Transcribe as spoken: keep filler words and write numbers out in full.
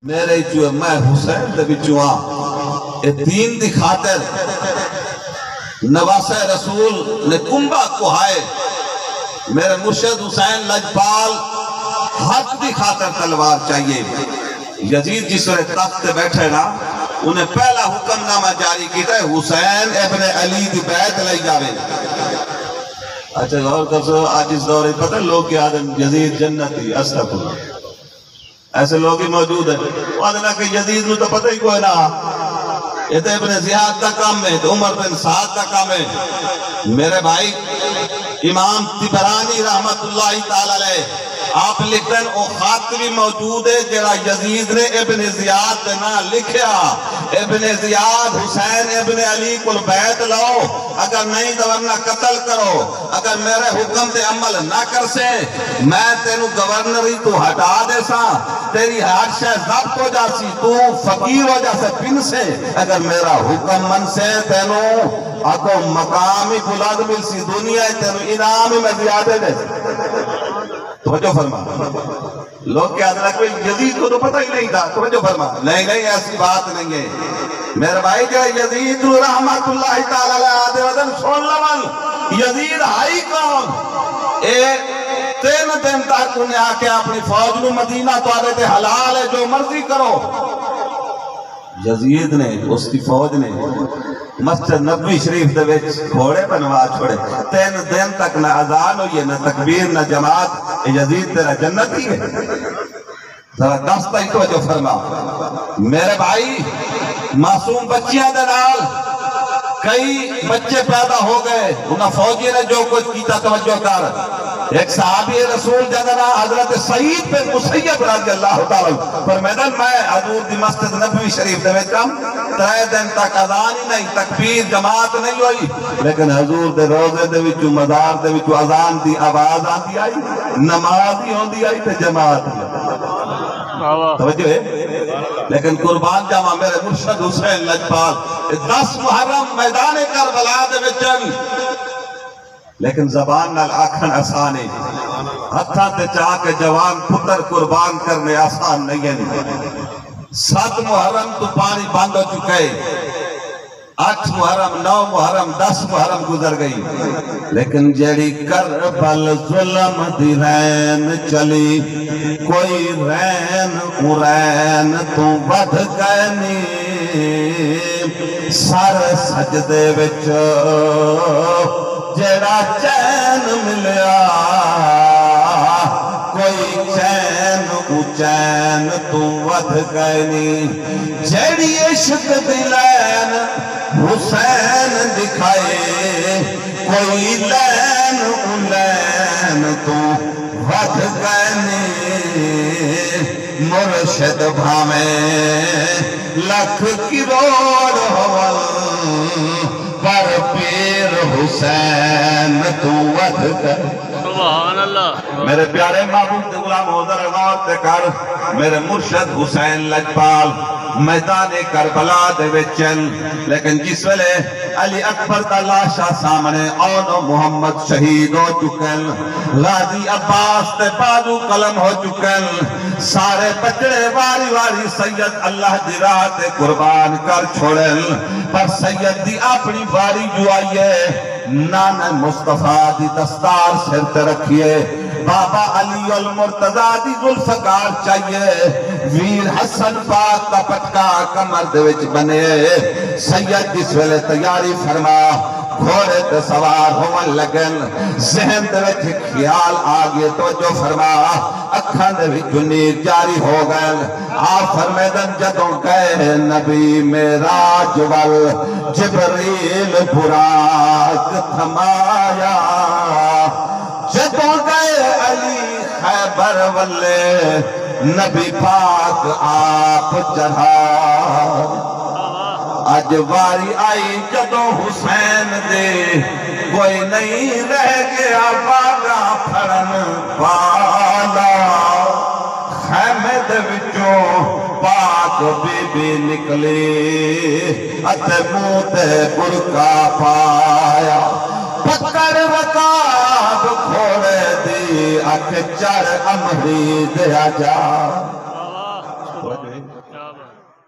میرے وچوں، میں حسین دے وچوں ہاں۔ اے دین دی خاطر نواسہ رسول نے کنبہ کوہائے۔ میرے مرشد حسین لجپال حق دی خاطر تلوار چاہیے۔ یزید جس ویلے تخت تے بیٹھے نا، انہیں پہلا حکم نامہ جاری کیتا ہے، حسین ابن علی دی بیعت لئی جاوے۔ اچھا، غور کرسو، اج اس دور وچ پتہ لوگ کیا آدھن؟ یزید جنتی، استغفر اللہ۔ ایسے لوگ ہی موجود ہیں۔ وہ آدھنا کہ یزید نو تو پتہ ہی کوئی نہ، یہ تو ابن زیاد دا کم ہے، تو عمر بن سعد دا کم ہے۔ میرے بھائی، امام طبرانی رحمت اللہ تعالی علیہ آپ لکھدن، او خط بھی موجود ہے جڑا یزید نے ابن زیاد دے ناں لکھیا۔ ابن زیاد حسین ابن علی کول بیعت لو، اگر نہیں تو ورنہ قتل کرو، اگر میرے حکم تے عمل نہ کرسے، میں تینوں گورنری تو ہٹا دیساں، تیری ہر شے ضبط ہو جاسی، تو فقیر ہو جاسے، پنسے، اگر میرا حکم منسے، تینوں اگوں مقام ہی بلند ملسی، دنیا وچ تینوں انعام ہی میں زیادہ ݙیساں۔ توجہ فرما۔ لوگ کیا آدھے کہ یزید کو تو پتہ ہی نہیں تھا، توجہ فرما۔ نہیں، نہیں، ایسی بات نہیں ہے۔ میرے بھائی، جو یزید نو رحمت اللہ تعالی علیہ آدھے ودن، سن لون، یزید ہائی کون؟ اے تین دن تک انہیں آکھیا اپنی فوج نو، مدینہ تہاݙے تے حلال ہے، جو مرضی کرو۔ یزید نے، اس دی فوج نے مسجد نبوی شریف دے وچ گھوڑے بنوا چھوڑے۔ تین دن تک نہ اذان ہوئی ہے، نہ تکبیر، نہ جماعت۔ اے یزید تیرا جنتی ہے؟ ذرا دس تائیں توجہ فرما۔ میرے بھائی، معصوم بچیاں دے نال کئی بچے پیدا ہو گئے، انہاں فوجی نے جو کچھ کیتا، توجہ کر۔ ایک صحابی رسول جنہاں ناں حضرت سعید بن مسیب رضی اللہ تعالیٰ عنہ فرمیندن، میں حضور دی مسجد نبوی شریف دے وچ ہم، ترے دن تک اذان ہی نہیں، تکبیر جماعت نہیں ہوئی، لیکن حضور دے روضے دے وچوں، مزار دے وچوں اذان دی آواز آندی آئی، نماز ہی ہوندی آئی تے جماعت ہی۔ واہ واہ۔ توجہ ہے؟ لیکن قربان جاواں میرے مرشد حسین لجپال، دس محرم میدان کربلا دے وچ ہن۔ لیکن زبان نال آکھݨ آسان ہے، ہتھاں تے چا کے جوان پتر قربان کرݨے آسان نہیں ہن۔ ست محرم توں پاݨی بند ہو چکا ہے، اٹھ محرم، نو محرم، دس محرم گزر ڳئی، لیکن جیڑھی کربل ظلم دی رین چلی، کوئی رین اوں رین توں ودھ کائنی۔ سر سجدے وچ جیڑھا چین ملیا، کوئی چین اوں چین توں ودھ کائنی۔ جیڑھی عشق دی لین حسین ݙکھائی، کوئی لین اوں لین توں ودھ کائنی۔ مرشد بھانویں لکھ کروڑ ہوون، پر پیر حسین توں ودھ کر۔ سبحان اللہ۔ میرے پیارے محبوب دے غلام، حضور غور تے کر، میرے مرشد حسین لجپال میدان کربلا دے وچ ہن، لیکن جس ویلے علی اکبر دا لاشا سامݨے آن، محمد شہید ہو چکن، غازی عباس تے بازو قلم ہو چکن، سارے بچڑے واری واری سید اللہ دی راہ تے قربان کر چھوڑن، پر سید دی اپݨی واری جو آئی ہے، نانا مصطفیٰ دی دستار سر تے رکھیے، بابا علی المرتضیٰ دی ذوالفقار چائیے، ویر حسن پاک دا پٹکا کمر دے وچ بنے۔ سید جس ویلے تیاری فرما، گھوڑے تے سوار ہوون لگن، ذہن دے وچ ہک خیال آ ڳئے، توجہ فرما، اکھاں دے وچوں نیر جاری ہو ڳئن۔ آپ فرمیندن، جدوں ڳئے نبی معراج ول، جبریل براق تھمایا۔ جدوں ڳئے علی خیبر ولے، نبی پاک آپ چڑھا۔ اڄ واری آئی جدوں حسین دے، کوئی نہیں رہ ڳیا باگا پھڑن والا۔ خیمے دے وچوں پاک بی بی نکلی، اتے منہ تے برقع پایا۔ پکڑ رکاب گھوڑے دی، اکھ چڑھ امڑی دے آ جا۔ کیا بات۔